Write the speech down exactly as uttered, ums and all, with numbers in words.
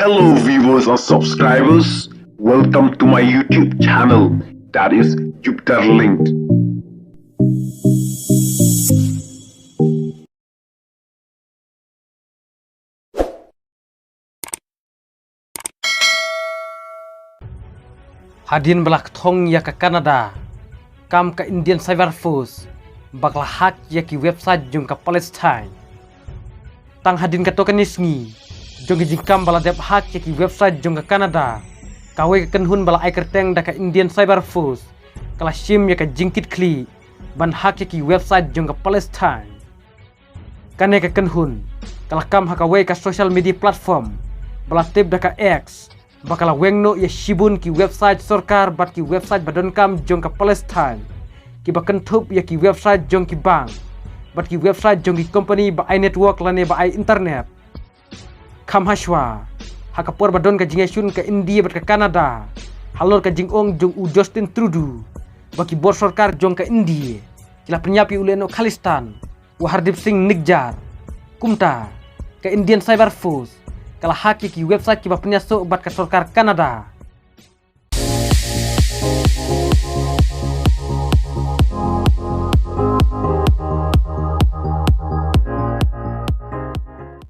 Hello viewers and subscribers, welcome to my YouTube channel, that is Jupiter Linked. Hadien ba la kthong ïa ka Canada, kam ka Indian Cyber Force ba ka la hack ïa ki website jong ka Palestine. Tang hadien katto katne sngi jong ki jingkam ba la dep hack ïa ki website jong ka Canada, kawei ka kynhun ba la ai kyrteng da ka Indian Cyber Force ka la shim ïa ka jingkitkhlieh ban hack ïa ki website jong ka Palestine. Kane ka kynhun ka la kam ha kawei ka social media platform ba la tip da ka X, ba ka la weng noh ïa shibun ki website sorkar bad ki website ba donkam jong ka Palestine, ki ba kynthup ïa ki website jong ki bank bad ki website jong ki company ba ai network lane ba ai internet. Kham hashwa, ha ka por ba don ka jingïashun ka India bad ka Canada halor ka jingong jong u Justin Trudeau ba ki bor sorkar jong ka India ki la pynïap ïa u lehnoh Khalistan, u Hardeep Singh Nijjar. Kumta ka Indian Cyber Force ka la hack ïa ki website ki ba pynïasoh bad ka sorkar Canada.